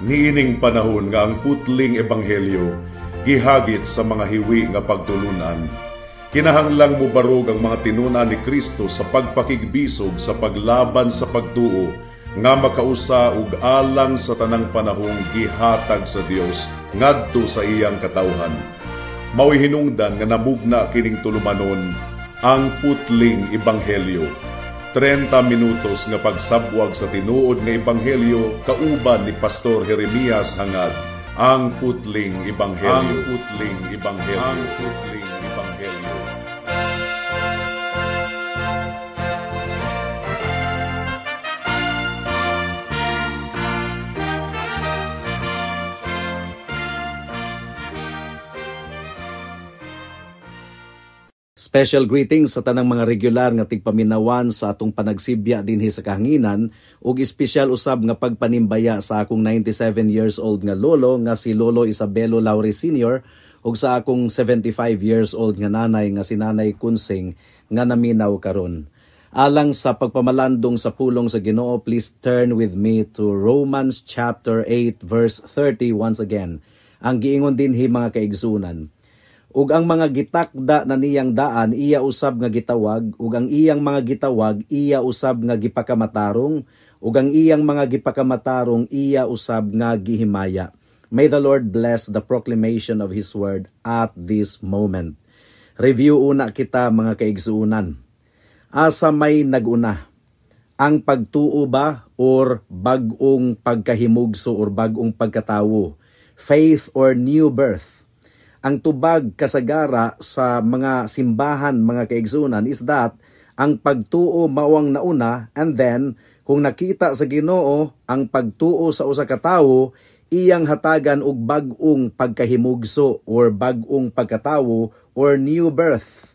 Niining panahon nga ang putling ebanghelyo gihagit sa mga hiwi nga pagtulunan, kinahanglang mubarog ang mga tinun-an ni Kristo sa pagpakigbisog sa paglaban sa pagtuo nga makausa ug alang sa tanang panahong gihatag sa Dios ngadto sa iyang katawhan. Mao'y hinungdan nga namugna kining tulumanon, Ang Putling Ebanghelyo. 30 minutos nga pagsabwag sa tinuod nga ebanghelyo kauban ni Pastor Jeremias Hangad. Ang Putling Ebanghelyo. Ang Putling Ebanghelyo. Ang Putling Ebanghelyo. Special greetings sa tanang mga regular nga tigpaminawan sa atong panagsibya dinhi sa kahanginan ug espesyal usab nga pagpanimbaya sa akong 97 years old nga lolo nga si Lolo Isabelo Laure Sr. ug sa akong 75 years old nga nanay nga si Nanay Kunsing nga naminaw karon. Alang sa pagpamalandong sa pulong sa Ginoo, please turn with me to Romans chapter 8 verse 30 once again. Ang giingon dinhi, mga kaigsunan, "Ug ang mga gitakda na niyang daan, iya usab nga gitawag, ug ang iyang mga gitawag, iya usab nga gipakamatarong, ug ang iyang mga gipakamatarong, iya usab nga gihimaya." May the Lord bless the proclamation of His word at this moment. Review una kita, mga kaigsuunan. Asa may naguna? Ang pagtuo ba or bag-ong pagkahimugso or bag-ong pagkatawo? Faith or new birth? Ang tubag kasagara sa mga simbahan, mga kaigsunan, is that ang pagtuo mao ang nauna, and then kung nakita sa Ginoo ang pagtuo sa usa ka tawo, iyang hatagan og bag-ong pagkahimugso or bag-ong pagkatawo or new birth.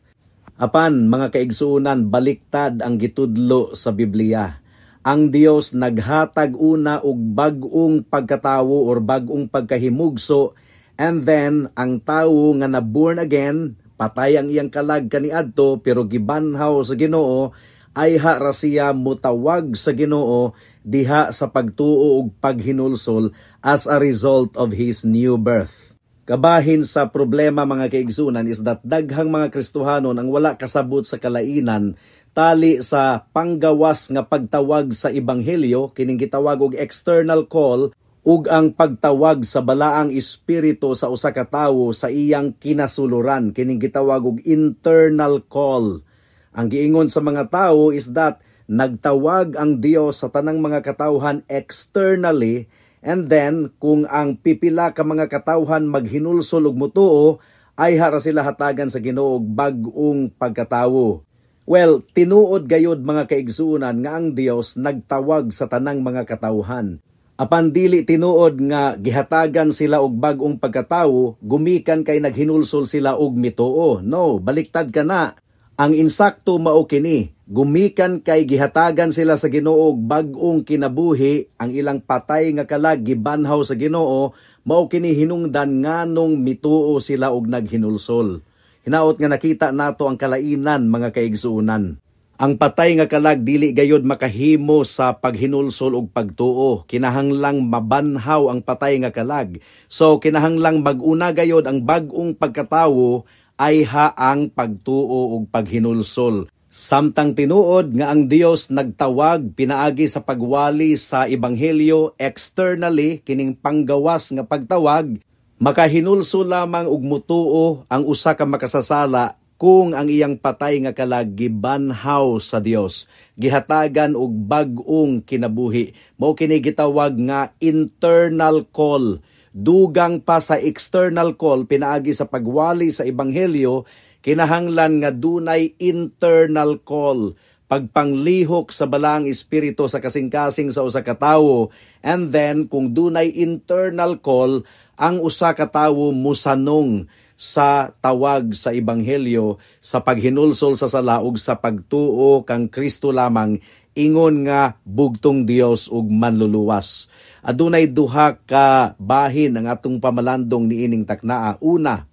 Apan, mga kaigsuonan, baliktad ang gitudlo sa Biblia. Ang Dios naghatag una og bag-ong pagkatawo or bag-ong pagkahimugso, and then ang tawo nga na born again, patay ang iyang kalag kaniadto pero gibanhaw sa Ginoo, ayha ra siya mutawag sa Ginoo diha sa pagtuo ug paghinulsol as a result of his new birth. Kabahin sa problema, mga kaigsunan, is that daghang mga Kristohanon ang wala kasabot sa kalainan tali sa panggawas nga pagtawag sa ebanghelyo, kining gitawag og external call, ug ang pagtawag sa Balaang Espiritu sa usa ka tawo sa iyang kinasuluran, kining gitawag og internal call. Ang giingon sa mga tawo is that nagtawag ang Dios sa tanang mga katawhan externally, and then kung ang pipila ka mga katawhan maghinulsol ug mutuo, ayha ra sila hatagan sa Ginoo og bag-ong pagkatawo. Well, tinuod gayod, mga kaigsuonan, nga ang Dios nagtawag sa tanang mga katawhan. Apan dili tinuod nga gihatagan sila og bag-ong pagkatawo gumikan kay naghinulsol sila og mituo. No, baliktad ka na. Ang insakto mao kini, gumikan kay gihatagan sila sa Ginoo og bag-ong kinabuhi, ang ilang patay nga kalag gibanhaw sa Ginoo, mao kini hinungdan nganong mituo sila og naghinulsol. Hinaot nga nakita nato ang kalainan, mga kaigsuonan. Ang patay nga kalag dili gayod makahimo sa paghinulsol og pagtuo. Kinahanglang mabanhaw ang patay nga kalag. So kinahanglang mag-una gayod ang bag-ong pagkatawo ayha ang pagtuo og paghinulsol. Samtang tinuod nga ang Dios nagtawag pinaagi sa pagwali sa ebanghelyo externally, kining panggawas nga pagtawag, makahinulsol lamang og mutuo ang usa ka makasasala kung ang iyang patay nga kalag gibanhaw sa Dios, gihatagan og bag-ong kinabuhi. Mao kini gitawag nga internal call. Dugang pa sa external call pinaagi sa pagwali sa ebanghelyo, kinahanglan nga dunay internal call, pagpanglihok sa Balaang Espiritu sa kasing-kasing sa usa ka tawo. And then kung dunay internal call, ang usa ka tawo musanong sa tawag sa ebanghelyo, sa paghinulsol sa sala ug sa pagtuo kang Kristo lamang ingon nga bugtong Dios ug Manluluwas. Adunay duha ka bahin ang atong pamalandong niining taknaa. Una,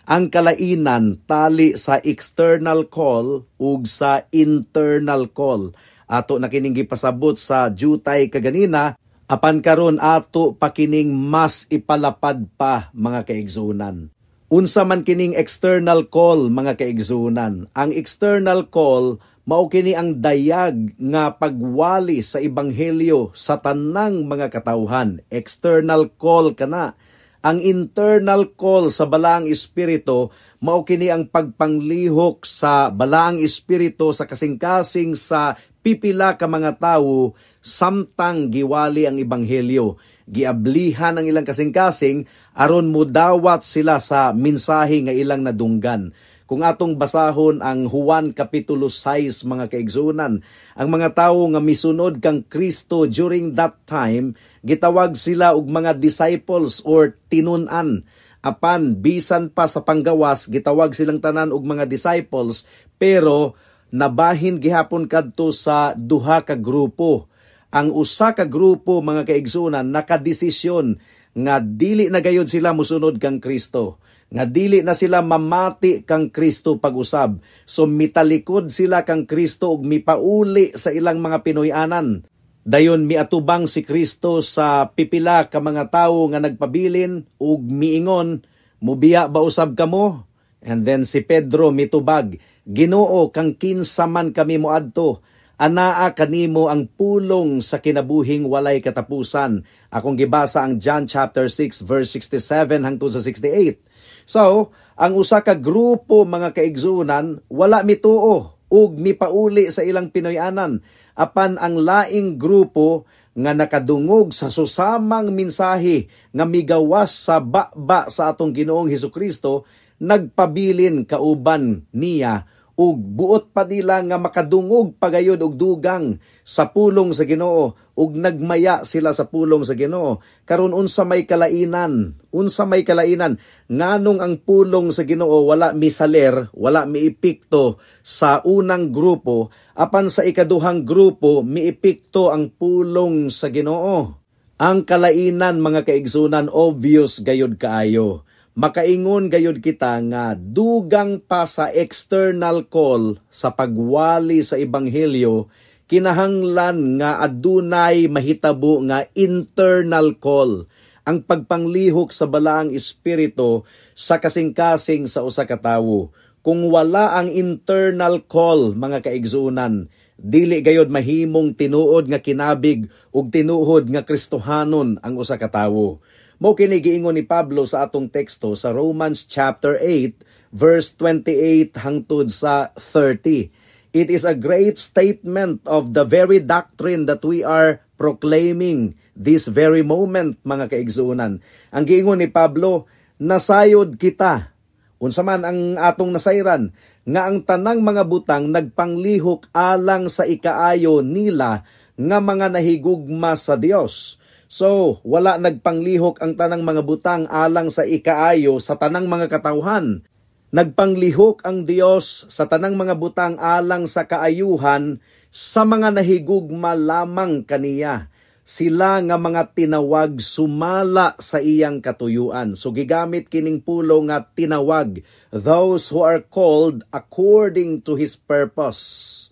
ang kalainan tali sa external call ug sa internal call. Ato na kining gipasabot sa jutay kaganina. Apan karon ato pa kining mas ipalapad pa, mga kaigsuonan. Unsa man kining external call, mga kaigsuonan? Ang external call mao kini ang dayag nga pagwali sa ebanghelyo sa tanang mga katawhan. External call kana. Ang internal call sa Balaang Espiritu mao kini ang pagpanglihok sa Balaang Espiritu sa kasing-kasing sa pipila ka mga tawo samtang giwali ang ebanghelyo. Giablihan ang ilang kasing-kasing aron mudawat sila sa mensahe nga ilang nadunggan. Kung atong basahon ang Juan Kapitulo 6, mga kaigsuonan, ang mga tawo nga misunod kang Kristo during that time, gitawag sila og mga disciples or tinun-an. Apan bisan pa sa panggawas gitawag silang tanan og mga disciples, pero nabahin gihapon kadto sa duha ka grupo. Ang usa ka grupo, mga kaigsuonan, nakadesisyon nga dili na gayud sila musunod kang Kristo, nga dili na sila mamati kang Kristo pag-usab. So mitalikod sila kang Kristo ug mipauli sa ilang mga Pinoy-anan. Dayon miatubang si Kristo sa pipila ka mga tawo nga nagpabilin ug miingon, "Mubiya ba usab kamo?" And then si Pedro mitubag, "Ginoo, kang kinsa man kami moadto? Anaa kanimo ang pulong sa kinabuhing walay katapusan." Akong gibasa ang John chapter 6 verse 67 hangtod sa 68. So, ang usa ka grupo, mga kaigsuonan, wala mituo ug mipauli sa ilang Pinoy-anan. Apan ang laing grupo nga nakadungog sa susamang mensahe nga migawas sa baba sa atong Ginoong Hesukristo, nagpabilin kauban niya ug buot pa nila nga makadungog pagayod og dugang sa pulong sa Ginoo ug nagmaya sila sa pulong sa Ginoo. Karon, unsa may kalainan? Unsa may kalainan? Nganong ang pulong sa Ginoo wala misaler, wala miepekto sa unang grupo, apan sa ikaduhang grupo miepekto ang pulong sa Ginoo? Ang kalainan, mga kaigsuonan, obvious gayud kaayo. Makaingon gayud kita nga dugang pa sa external call sa pagwali sa ebanghelyo, kinahanglan nga adunay mahitabo nga internal call, ang pagpanglihok sa Balaang Espiritu sa kasing-kasing sa usa ka tawo. Kung wala ang internal call, mga kaigsuonan, dili gayod mahimong tinuod nga kinabig ug tinuod nga Kristohanon ang usa ka tawo. Mao kini giingon ni Pablo sa atong teksto sa Romans chapter 8 verse 28 hangtod sa 30. It is a great statement of the very doctrine that we are proclaiming this very moment, mga kaigsuonan. Ang giingon ni Pablo, nasayod kita. Unsa man ang atong nasayran? Nga ang tanang mga butang nagpanglihok alang sa ikaayo nila nga mga nahigugma sa Dios. So, wala nagpanglihok ang tanang mga butang alang sa ikaayo sa tanang mga katawhan. Nagpanglihok ang Dios sa tanang mga butang alang sa kaayuhan sa mga nahigugma lamang kaniya, sila nga mga tinawag sumala sa iyang katuyuan. So gigamit kining pulong nga "tinawag", those who are called according to His purpose.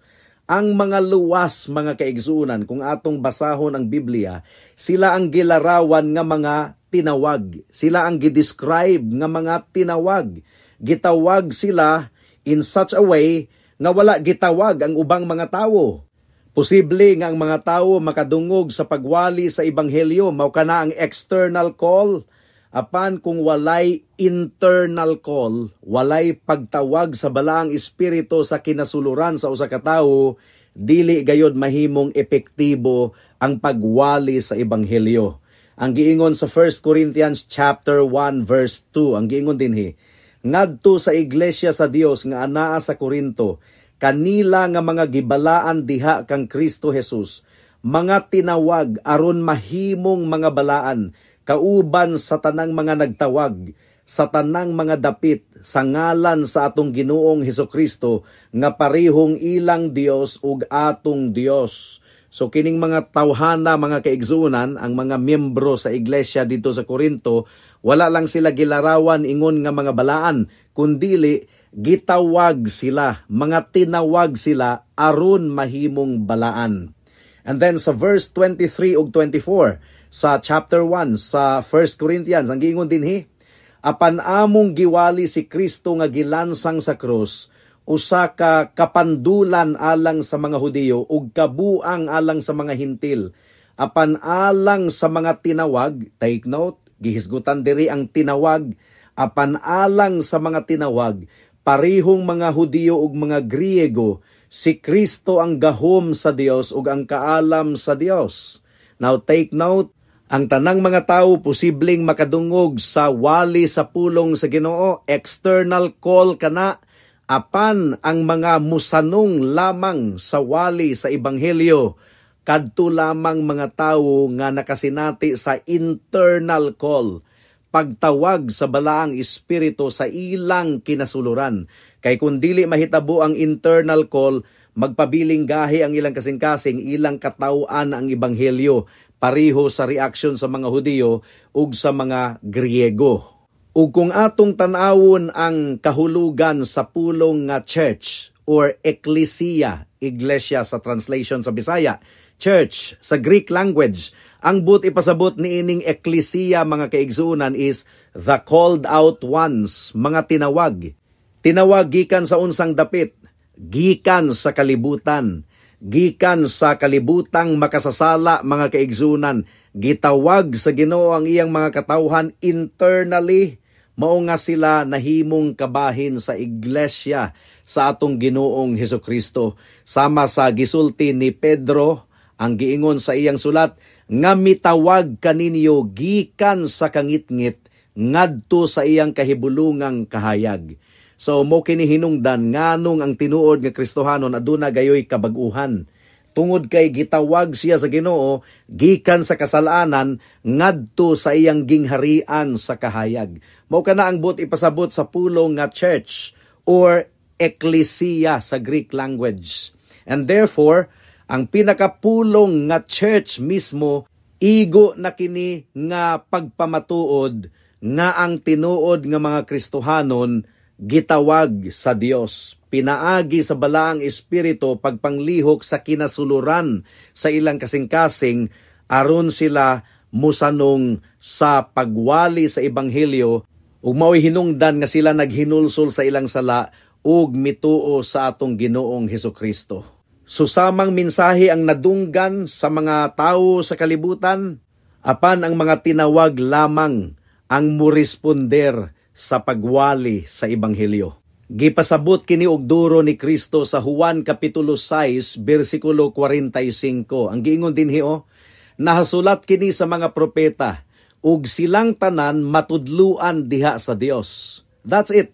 Ang mga luwas, mga kaigsuonan, kung atong basahon ang Biblia, sila ang gilarawan nga mga tinawag. Sila ang gidescribe nga mga tinawag. Gitawag sila in such a way nga wala gitawag ang ubang mga tawo. Posible nga ang mga tawo makadungog sa pagwali sa ebanghelyo, mao kana ang external call. Apan kung walay internal call, walay pagtawag sa Balaang Espiritu sa kinasuluran sa usa ka tawo, dili gayod mahimong epektibo ang pagwali sa ebanghelyo. Ang giingon sa 1 Corinthians chapter 1 verse 2, ang giingon dinhi, "Ngadto sa iglesia sa Dios nga anaa sa Corinto, kanila nga mga gibalaan diha kang Kristo Jesus, mga tinawag aron mahimong mga balaan, kauban sa tanang mga nagtawag, sa tanang mga dapit sa ngalan sa atong Ginoong Hesukristo nga parehong ilang Dios ug atong Dios." So kining mga tawhana, mga kaigsuonan, ang mga miyembro sa iglesia dito sa Corinto, wala lang sila gilarawan ingon nga mga balaan, kundili gitawag sila, mga tinawag sila aron mahimong balaan. And then sa verse 23 ug 24 sa chapter 1 sa 1 Corinthians, ang giingon dinhi, apan among giwali si Kristo nga gilansang sa krus, usa ka kapandulan alang sa mga Hudiyo ug kabuang alang sa mga Hintil. Apan alang sa mga tinawag, take note, gihisgutan diri ang tinawag, apan alang sa mga tinawag, parehong mga Hudiyo ug mga Griego, si Kristo ang gahom sa Dios ug ang kaalam sa Dios. Now take note, ang tanang mga tao posibleng makadungog sa wali sa pulong sa Ginoo, external call kana, apan ang mga musanong lamang sa wali sa ebanghelyo, kadto lamang mga tawo nga nakasinati sa internal call, pagtawag sa Balaang Espiritu sa ilang kinasuluran. Kay kung dili mahitabo ang internal call, magpabiling gahi ang ilang kasing-kasing, ilang katawhan ang ebanghelyo, pareho sa reaksyon sa mga Hudiyo ug sa mga Griego. Ug kung atong tan-awon ang kahulugan sa pulong nga church or ecclesia, iglesia sa translation sa Bisaya, church sa Greek language, ang but ipasabot niining ecclesia, mga kaigsuonan, is the called out ones, mga tinawag. Tinawag gikan sa unsang dapit? Gikan sa kalibutan. Gikan sa kalibutang makasasala, mga kaigsuonan. Gitawag sa Ginoo ang iyang mga katawhan internally, mao nga sila nahimong kabahin sa iglesia sa atong Ginoong Hesus Kristo. Sama sa gisulti ni Pedro, ang giingon sa iyang sulat, nga mitawag kaninyo gikan sa kangitngit ngadto sa iyang kahibulungang kahayag. So mo kini hinungdan nganong ang tinuod nga Kristohanon aduna gayoy kabag-uhan. Tungod kay gitawag siya sa Ginoo gikan sa kasalanan ngadto sa iyang gingharian sa kahayag. Mao kana ang buot ipasabot sa pulong nga church or ecclesia sa Greek language. And therefore, ang pinakapulong nga church mismo, igo na kini nga pagpamatuod nga ang tinuod nga mga Kristohanon gitawag sa Dios pinaagi sa Balaang Espiritu, pagpanglihok sa kinasuluran sa ilang kasing-kasing, aron sila musanong sa pagwali sa ebanghelyo ug mao'y hinungdan nga sila naghinulsol sa ilang sala ug mituo sa atong Ginoong Hesus Kristo. Susamang mensahe ang nadunggan sa mga tawo sa kalibutan, apan ang mga tinawag lamang ang muresponder sa pagwali sa ebanghelyo. Gipasabot kini og duro ni Kristo sa Juan kapitulo 6 bersikulo 45. Ang giingon dinhi oh, nahasulat kini sa mga propeta ug silang tanan matudluan diha sa Dios. That's it.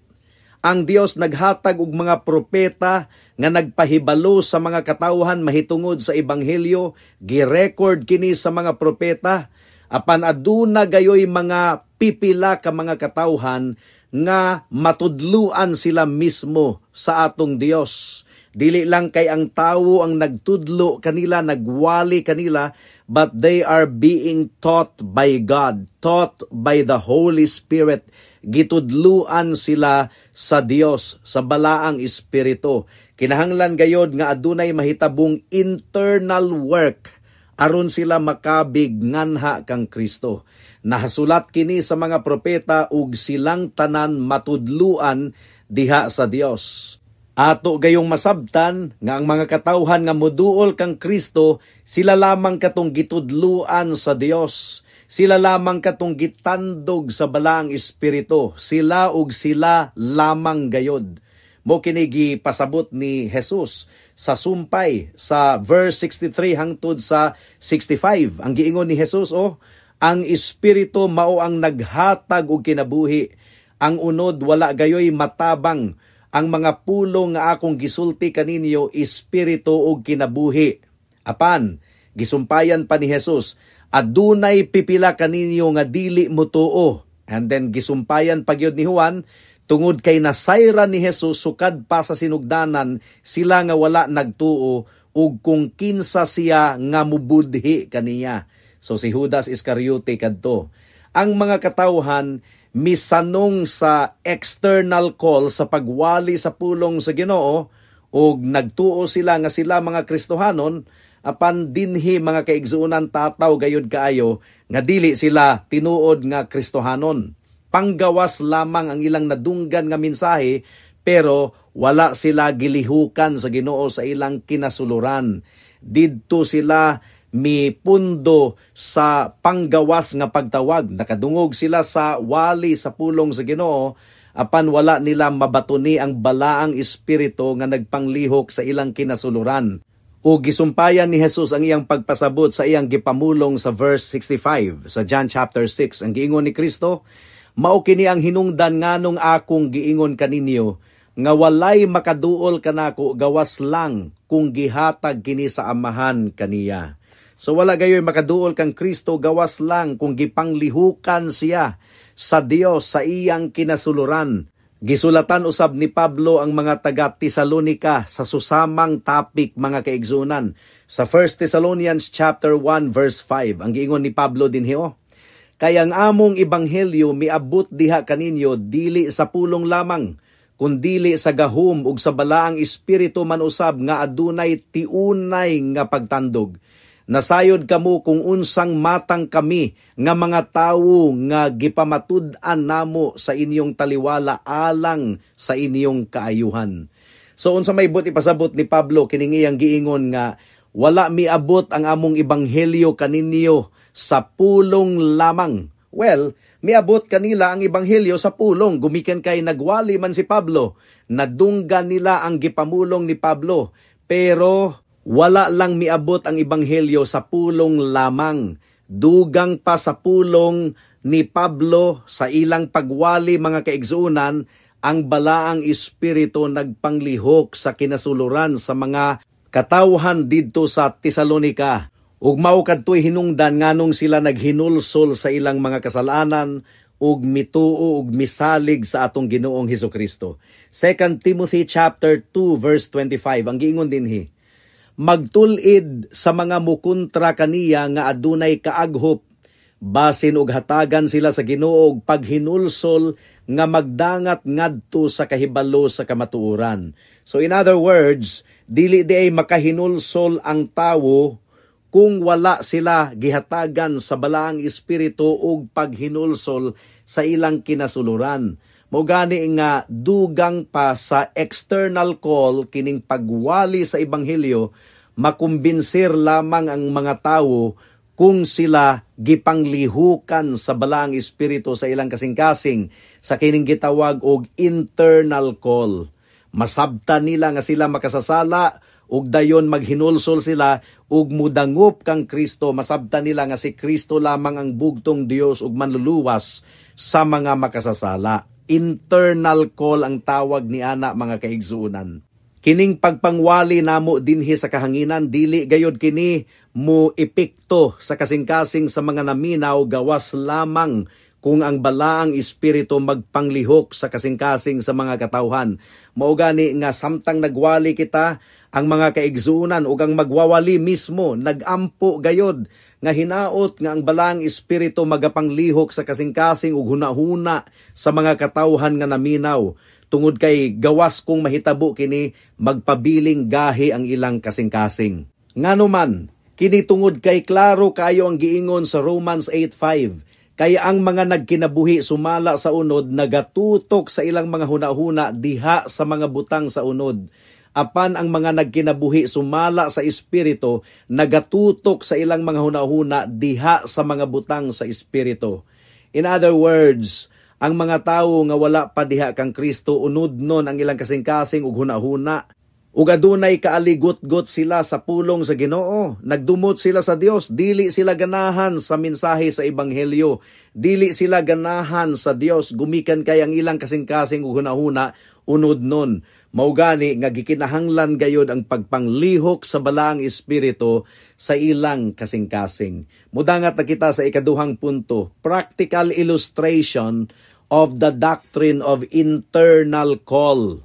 Ang Dios naghatag og mga propeta nga nagpahibalo sa mga katawhan mahitungod sa ebanghelyo, gi-record kini sa mga propeta, apan aduna gayoy mga pipila ka mga katawhan nga matudluan sila mismo sa atong Dios. Dili lang kay ang tawo ang nagtudlo kanila, nagwali kanila, but they are being taught by God, taught by the Holy Spirit. Gitudluan sila sa Dios, sa Balaang Espiritu. Kinahanglan gayod nga adunay mahitabong internal work aron sila makabig nganha kang Kristo. Nahasulat kini sa mga propeta ug silang tanan matudluan diha sa Dios. Ato gayong masabtan nga ang mga katawhan nga moduol kang Kristo, sila lamang katong gitudluan sa Dios. Sila lamang katong gitandog sa Balaang Espiritu. Sila ug sila lamang gayod. Mo kini gipasabot ni Jesus sa sumpay sa verse 63 hangtod sa 65. Ang giingon ni Jesus oh, ang Espiritu mao ang naghatag og kinabuhi. Ang unod wala gayoy matabang. Ang mga pulong nga akong gisulti kaninyo, espiritu ug kinabuhi. Apan gisumpayan pa ni Jesus, adunay pipila kaninyo nga dili motuo. And then gisumpayan pa gyud ni Juan, tungod kay nasayran ni Jesus sukad pa sa sinugdanan sila nga wala nagtuo ug kung kinsa siya nga mubudhi kaniya. So si Judas Iscariote kadto. Ang mga katawhan misanong sa external call sa pagwali sa pulong sa Ginoo ug nagtuo sila nga sila mga Kristohanon, Apan dinhi, mga kaigsuonan, tataw gayud kaayo nga dili sila tinuod nga Kristohanon. Panggawas lamang ang ilang nadunggan nga mensahe, pero wala sila gilihukan sa Ginoo sa ilang kinasuluran. Didto sila mipundo sa panggawas nga pagtawag. Nakadungog sila sa wali sa pulong sa Ginoo, apan wala nila mabatuni ang Balaang Espiritu nga nagpanglihok sa ilang kinasuluran. O gisumpayan ni Jesus ang iyang pagpasabot sa iyang gipamulong sa verse 65 sa John chapter 6. Ang giingon ni Kristo, "Mao kini ang hinungdan nganong akong giingon kaninyo nga walay makaduol kanako gawas lang kung gihatag kini sa Amahan kaniya." So wala gayoy makaduol kang Kristo gawas lang kung gipanglihukan siya sa Dios sa iyang kinasuluran. Gisulatan usab ni Pablo ang mga taga Tesalonika sa susamang topic, mga kaigsuonan. Sa 1 Thessalonians chapter 1 verse 5, ang giingon ni Pablo dinhi, oh, "Kay ang among ebanghelyo miabot diha kaninyo dili sa pulong lamang, kundili sa gahom ug sa Balaang Espiritu man usab nga adunay tiunay nga pagtandog. Nasayod kamo kung unsang matang kami nga mga tawo nga gipamatud-an namo sa inyong taliwala alang sa inyong kaayuhan." So unsa may buot ipasabot ni Pablo kining iyang giingon nga wala miabot ang among ebanghelyo kaninyo sa pulong lamang? Well, miabot kanila ang ebanghelyo sa pulong gumikan kay nagwali man si Pablo. Nadunggan nila ang gipamulong ni Pablo, pero wala lang miabot ang ebanghelyo sa pulong lamang. Dugang pa sa pulong ni Pablo sa ilang pagwali, mga kaigsuonan, ang Balaang Espiritu nagpanglihok sa kinasuluran sa mga katawhan didto sa Tesalonika. Ug mao kadto'y hinungdan nganong sila naghinulsol sa ilang mga kasalanan ug mituo ug misalig sa atong Ginoong Hesukristo. 2 Timothy chapter 2 verse 25, ang giingon dinhi, "Magtul-id sa mga mukontra kaniya nga adunay kaaghop, basin og hatagan sila sa Ginoo og paghinulsol nga magdangat ngadto sa kahibalo sa kamatuoran." So in other words, dili diay makahinulsol ang tawo kung wala sila gihatagan sa Balaang Espiritu og paghinulsol sa ilang kinasuluran. Mao gani nga dugang pa sa external call kining pagwali sa ebanghelyo, makumbinsir lamang ang mga tawo kung sila gipanglihukan sa Balaang Espiritu sa ilang kasing-kasing sa kining gitawag og internal call. Masabta nila nga sila makasasala ug dayon maghinulsol sila ug mudangop kang Kristo. Masabta nila nga si Kristo lamang ang bugtong Dios ug manluluwas sa mga makasasala. Internal call ang tawag ni ana, mga kaigsuonan. Kining pagpangwali namo dinhi sa kahanginan, dili gayod kini mo epekto sa kasing-kasing sa mga naminaw gawas lamang kung ang Balaang Espiritu magpanglihok sa kasing-kasing sa mga katawhan. Mao gani nga samtang nagwali kita, ang mga kaigsuonan ug ang magwawali mismo nagampo gayod nga hinaot nga ang Balaang Espiritu magapanglihok sa kasing-kasing ug hunahuna sa mga katawhan nga naminaw, tungod kay gawas kung mahitabo kini, magpabiling gahi ang ilang kasing-kasing. Ngano man, kini tungod kay klaro kayo ang giingon sa Romans 8:5, "Kaya ang mga nagkinabuhi sumala sa unod nagatutok sa ilang mga hunahuna diha sa mga butang sa unod. Apan ang mga nagkinabuhi sumala sa Espiritu nagatutok sa ilang mga hunahuna diha sa mga butang sa Espiritu." In other words, ang mga tawo nga wala pa diha kang Kristo, unod nun ang ilang kasing-kasing ug hunahuna. Ug adunay kaaligot-got sila sa pulong sa Ginoo. Nagdumot sila sa Dios, dili sila ganahan sa mensahe sa ebanghelyo. Dili sila ganahan sa Dios gumikan kay ang ilang kasing-kasing ug hunahuna unod nun. Mao gani nga gikinahanglan gayod ang pagpanglihok sa Balaang Espiritu sa ilang kasing-kasing. Mudangat na kita sa ikaduhang punto, practical illustration of the doctrine of internal call.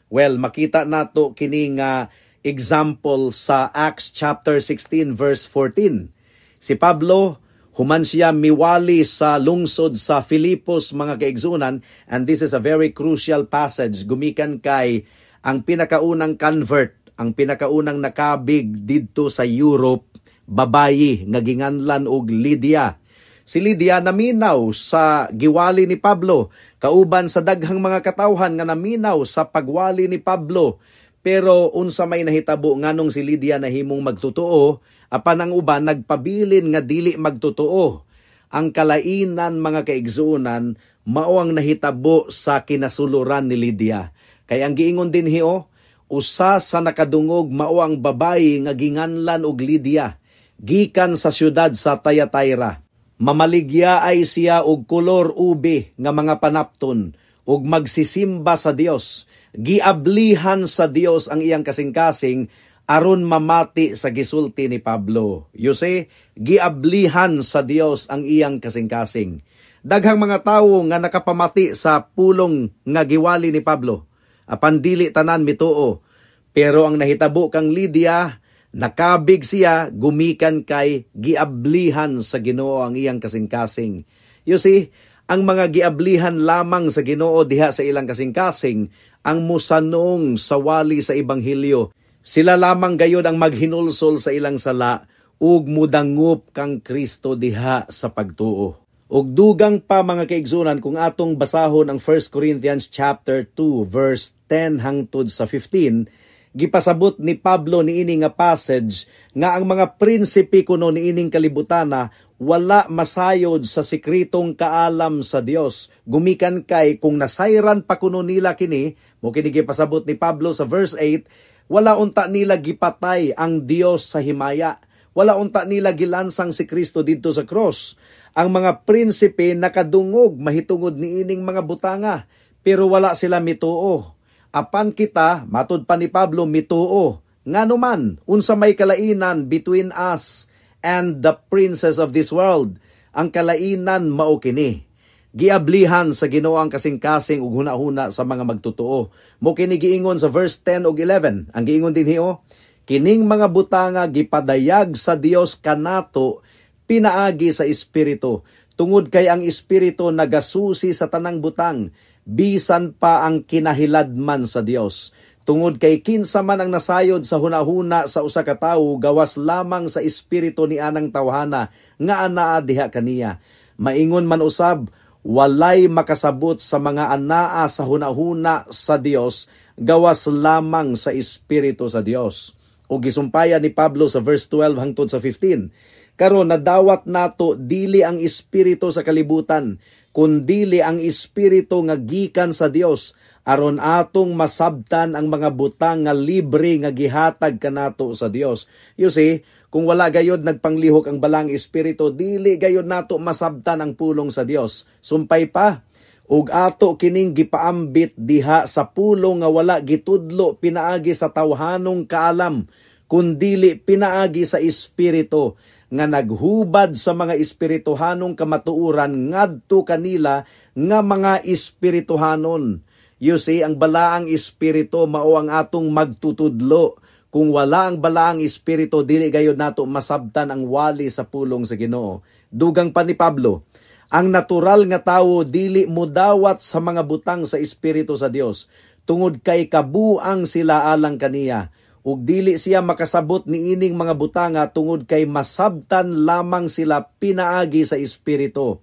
Well, makita nato kini nga example sa Acts chapter 16 verse 14. Si Pablo, human siya miwali sa lungsod sa Filipos, mga kaigsuonan, and this is a very crucial passage gumikan kay ang pinakaunang convert Ang pinakaunang nakabig didto sa Europe, babayi nga ginganlan og Lydia. Si Lydia naminaw sa giwali ni Pablo, kauban sa daghang mga katawhan nga naminaw sa pagwali ni Pablo. Pero unsa may nahitabo nganong si Lydia nahimong magtotoo, apan ang uban nagpabilin nga dili magtotoo? Ang kalainan, mga kaigsuonan, mao ang nahitabo sa kinasuluran ni Lydia. Kay ang giingon dinhi oh, usa sa nakadungog mao ang babayi nga ginganlan og Lydia, gikan sa syudad sa Thyatira. Mamaligya ay siya og kolor ube nga mga panapton ug magsisimba sa Dios. Giablihan sa Dios ang iyang kasing-kasing aron mamati sa gisulti ni Pablo. You see, giablihan sa Dios ang iyang kasing-kasing. Daghang mga tawo nga nakapamati sa pulong nga giwali ni Pablo, apan dili tanan mituo. Pero ang nahitabo kang Lydia, nakabig siya gumikan kay giablihan sa Ginoo ang iyang kasing-kasing. You see, ang mga giablihan lamang sa Ginoo diha sa ilang kasing-kasing ang musanong sa wali sa ebanghelyo. Sila lamang gayod ang maghinulsol sa ilang sala ug mudangup kang Kristo diha sa pagtuo. Ug dugang pa, mga kaigsunan, kung atong basahon ang 1 Corinthians chapter 2 verse 10 hangtod sa 15, gipasabot ni Pablo niini nga passage nga ang mga prinsipe kuno niining kalibutana wala masayod sa sekretong kaalam sa Dios. Gumikan kay kung nasayran pa kuno nila kini, mo kini gipasabot ni Pablo sa verse 8, wala unta nila gipatay ang Dios sa himaya. Wala unta nila gilansang si Kristo didto sa cross. Ang mga prinsipe nakadungog mahitungod niining mga butanga, pero wala sila mituo. Apan kita, matud pa ni Pablo, mituo. Ngano man, unsa may kalainan between us and the princes of this world? Ang kalainan mao kini: giablihan sa Ginoo ang kasing-kasing ug hunahuna sa mga magtotoo. Mo kini giingon sa verse 10 ug 11. Ang giingon dinhi oh, kining mga butanga gipadayag sa Dios kanato pinaagi sa Espiritu. Tungod kay ang Espiritu nagasusi sa tanang butang, bisan pa ang kinahiladman sa Dios. Tungod kay kinsa man ang nasayod sa hunahuna sa usa ka tawo gawas lamang sa espiritu ni anang tawhana nga anaa diha kaniya? Maingon man usab, walay makasabot sa mga anaa sa hunahuna sa Dios gawas lamang sa espiritu sa Dios. O gisumpayan ni Pablo sa verse 12 hangtod sa 15. Karon nadawat nato dili ang espiritu sa kalibutan, kundili ang espiritu nga gikan sa Dios, aron atong masabtan ang mga butang nga libre nga gihatag kanato sa Dios. You see, kung wala gayod nagpanglihok ang Balaang Espiritu, dili gayod nato masabtan ang pulong sa Dios. Sumpay pa, ug ato kining gipaambit diha sa pulong nga wala gitudlo pinaagi sa tawhanong kaalam, kundili pinaagi sa Espiritu nga naghubad sa mga espirituhanong kamatuoran ngadto kanila nga mga espirituhanon. You see, ang Balaang Espiritu mao ang atong magtutudlo. Kung wala ang Balaang Espiritu, dili gayod nato masabtan ang wali sa pulong sa Ginoo. Dugang pa ni Pablo, ang natural nga tawo dili mudawat sa mga butang sa Espiritu sa Dios, tungod kay kabuang sila alang kaniya. Ug dili siya makasabot niining mga butanga tungod kay masabtan lamang sila pinaagi sa Espiritu.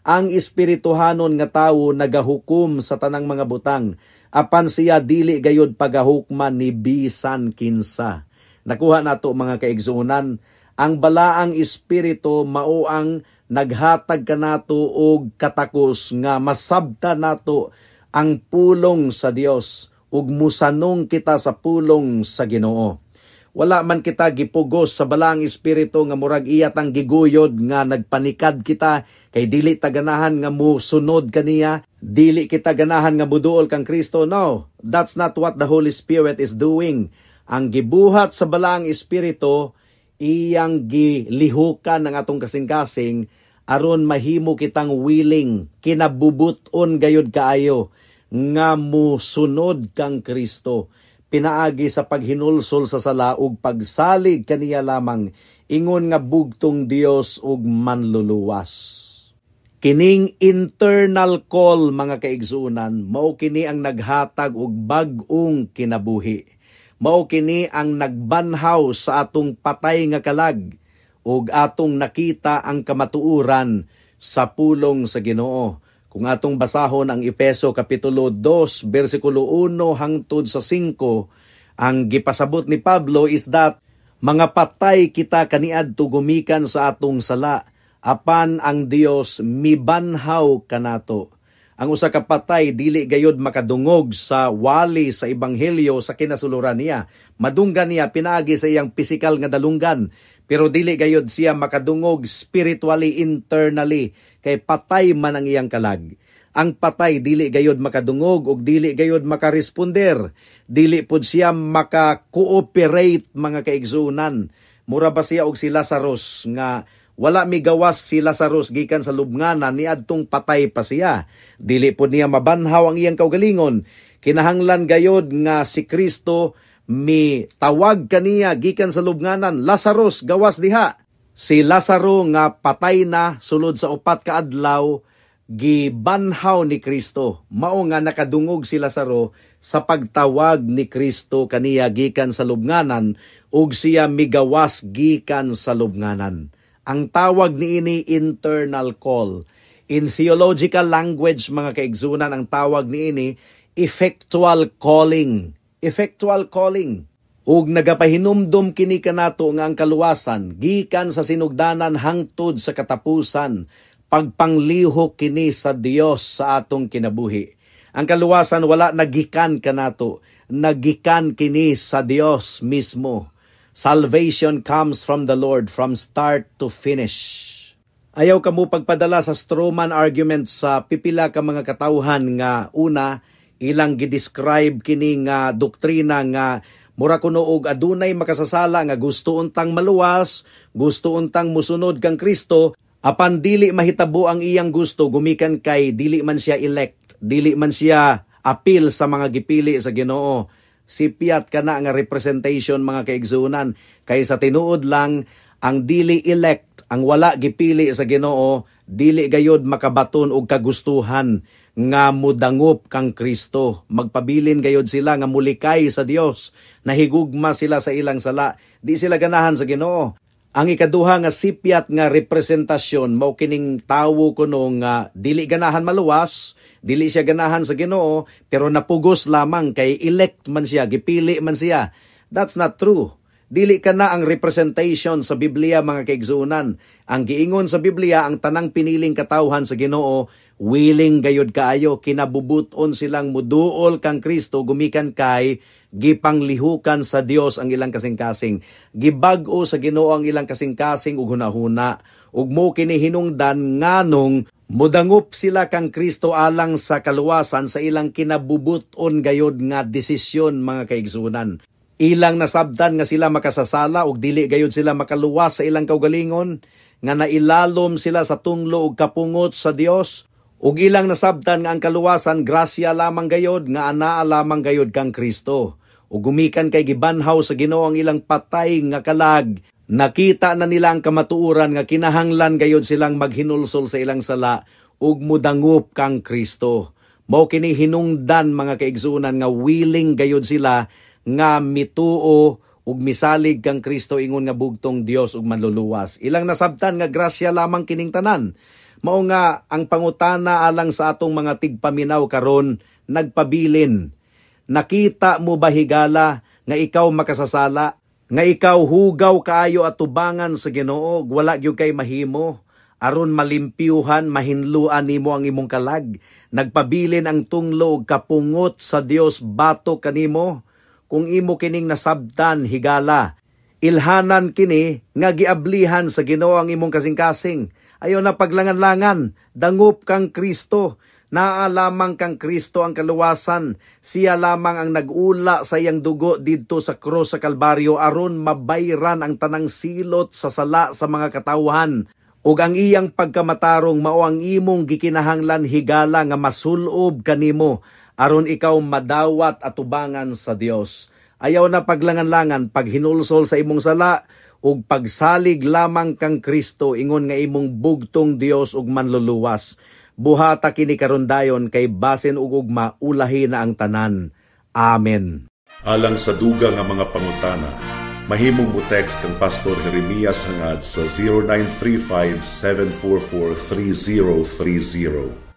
Ang espirituhanon nga tawo nagahukom sa tanang mga butang, apan siya dili gayod pagahukman ni bisan kinsa. Nakuha nato, mga kaigsuonan, ang Balaang Espiritu mao ang naghatag kanato og katakos nga masabta nato ang pulong sa Dios ug musanong kita sa pulong sa Ginoo. Wala man kita gipugos sa Balaang Espiritu nga murag iya tang giguyod nga nagpanikad kita kay dili ta ganahan nga musunod kaniya, dili kita ganahan nga muduol kang Kristo. No, that's not what the Holy Spirit is doing. Ang gibuhat sa Balaang Espiritu, iyang gilihukan ang atong kasing-kasing aron mahimo kitang willing, kinabubuton gayod kaayo nga musunod kang Kristo pinaagi sa paghinulsol sa sala ug pagsalig kaniya lamang ingon nga bugtong Dios ug manluluwas. Kining internal call, mga kaigsuonan, mao kini ang naghatag og bag-ong kinabuhi. Mao kini ang nagbanhaw sa atong patay nga kalag ug atong nakita ang kamatuoran sa pulong sa Ginoo. Kung atong basahon ang Efeso Kapitulo 2, versikulo 1 hangtod sa 5, ang gipasabot ni Pablo is that mga patay kita kaniadto gumikan sa atong sala, apan ang Dios mibanhaw kanato. Ang usa ka patay dili gayod makadungog sa wali sa ebanghelyo sa kinasuluran niya. Madunggan niya pinaagi sa iyang pisikal nga dalunggan, pero dili gayod siya makadungog spiritually, internally, kay patay man ang iyang kalag. Ang patay dili gayod makadungog ug dili gayod makaresponder. Dili pud siya maka-cooperate, mga kaigsuonan. Mura ba siya og si Lazarus nga wala migawas si Lazarus gikan sa lubnganan niadtong patay pa siya. Dili pud niya mabanhaw ang iyang kaugalingon. Kinahanglan gayod nga si Kristo mi tawag kaniya gikan sa lubnganan, "Lazarus, gawas diha." Si Lazaro nga patay na sulod sa 4 ka adlaw, gibanhaw ni Kristo. Mao nga nakadungog si Lazaro sa pagtawag ni Kristo kaniya gikan sa lubnganan ug siya migawas gikan sa lubnganan. Ang tawag niini, internal call. In theological language, mga kaigsuonan, ang tawag niini, effectual calling. Effectual calling. Ug nagapahinumdum kini kanato nga ang kaluwasan gikan sa sinugdanan hangtod sa katapusan, pagpanglihok kini sa Dios sa atong kinabuhi. Ang kaluwasan wala nagikan kanato, nagikan kini sa Dios mismo. Salvation comes from the Lord from start to finish. Ayaw kamo pagpadala sa strawman argument sa pipila ka mga katawhan nga una ilang gidescribe kini nga doktrina nga mura kuno og adunay makasasala nga gusto untang maluwas, gusto untang musunod kang Kristo, apan dili mahitabo ang iyang gusto gumikan kay dili man siya elect, dili man siya apil sa mga gipili sa Ginoo. Sipyat kana nga representation, mga kaigsuonan, kay sa tinuod lang, ang dili elect, ang wala gipili sa Ginoo, dili gayod makabaton og kagustuhan nga mudangop kang Kristo. Magpabilin gayod sila nga mulikay sa Dios. Nahigugma sila sa ilang sala. Di sila ganahan sa Ginoo. Ang ikaduha nga sipyat nga representasyon mao kining tawo kuno nga dili ganahan maluwas, dili siya ganahan sa Ginoo, pero napugos lamang kay elect man siya, gipili man siya. That's not true. Dili kana ang representation sa Biblia, mga kaigsuonan. Ang giingon sa Biblia, ang tanang piniling katawhan sa Ginoo, willing gayod kaayo, kinabubuton silang muduol kang Kristo gumikan kay gipanglihukan sa Dios ang ilang kasing-kasing. Gibag-o sa Ginoo ang ilang kasing-kasing ug hunahuna. Ug mo kini hinungdan nganong mudangop sila kang Kristo alang sa kaluwasan sa ilang kinabubuton gayod nga desisyon, mga kaigsuonan. Ilang nasabtan nga sila makasasala ug dili gayud sila makaluwas sa ilang kaugalingon, nga nailalom sila sa tunglo ug kapungot sa Dios, ug ilang nasabtan nga ang kaluwasan grasya lamang gayod, nga anaa lamang gayod kang Kristo. Ug gumikan kay gibanhaw sa Ginoo ang ilang patay nga kalag, nakita na nila ang kamatuoran nga kinahanglan gayod silang maghinulsol sa ilang sala ug mudangop kang Kristo. Mao kini hinungdan, mga kaigsuonan, nga willing gayod sila nga mituo ug misalig kang Kristo ingon nga bugtong Dios ug manluluwas. Ilang nasabtan nga grasya lamang kining tanan. Mao nga ang pangutana alang sa atong mga tigpaminaw karon nagpabilin. Nakita mo ba, higala, nga ikaw makasasala, nga ikaw hugaw kaayo at tubangan sa Ginoo, wala gyud kay mahimo aron malimpyuhan, mahinluan nimo ang imong kalag? Nagpabilin ang tunglo ug kapungot sa Dios batok kanimo? Kung imo kining nasabtan, higala, ilhanan kini nga giablihan sa Ginoo ang imong kasing-kasing. Ayaw na paglangan-langan, dangup kang Kristo. Naa lamang kang Kristo ang kaluwasan. Siya lamang ang nag-ula sa iyang dugo didto sa krus sa Kalbaryo aron mabayran ang tanang silot sa sala sa mga katawhan. Ug ang iyang pagkamatarong mao ang imong gikinahanglan, higala, nga masulob kanimo aron ikaw madawat atubangan sa Dios. Ayaw na paglangan-langan, paghinulsol sa imong sala ug pagsalig lamang kang Kristo ingon nga imong bugtong Dios ug manluluwas. Buhata kini karon dayon kay basin ug ugma ulahi na ang tanan. Amen. Alang sa dugang nga mga pangutana, mahimong mo text kang Pastor Jeremias Hangad sa 0935 744 3030.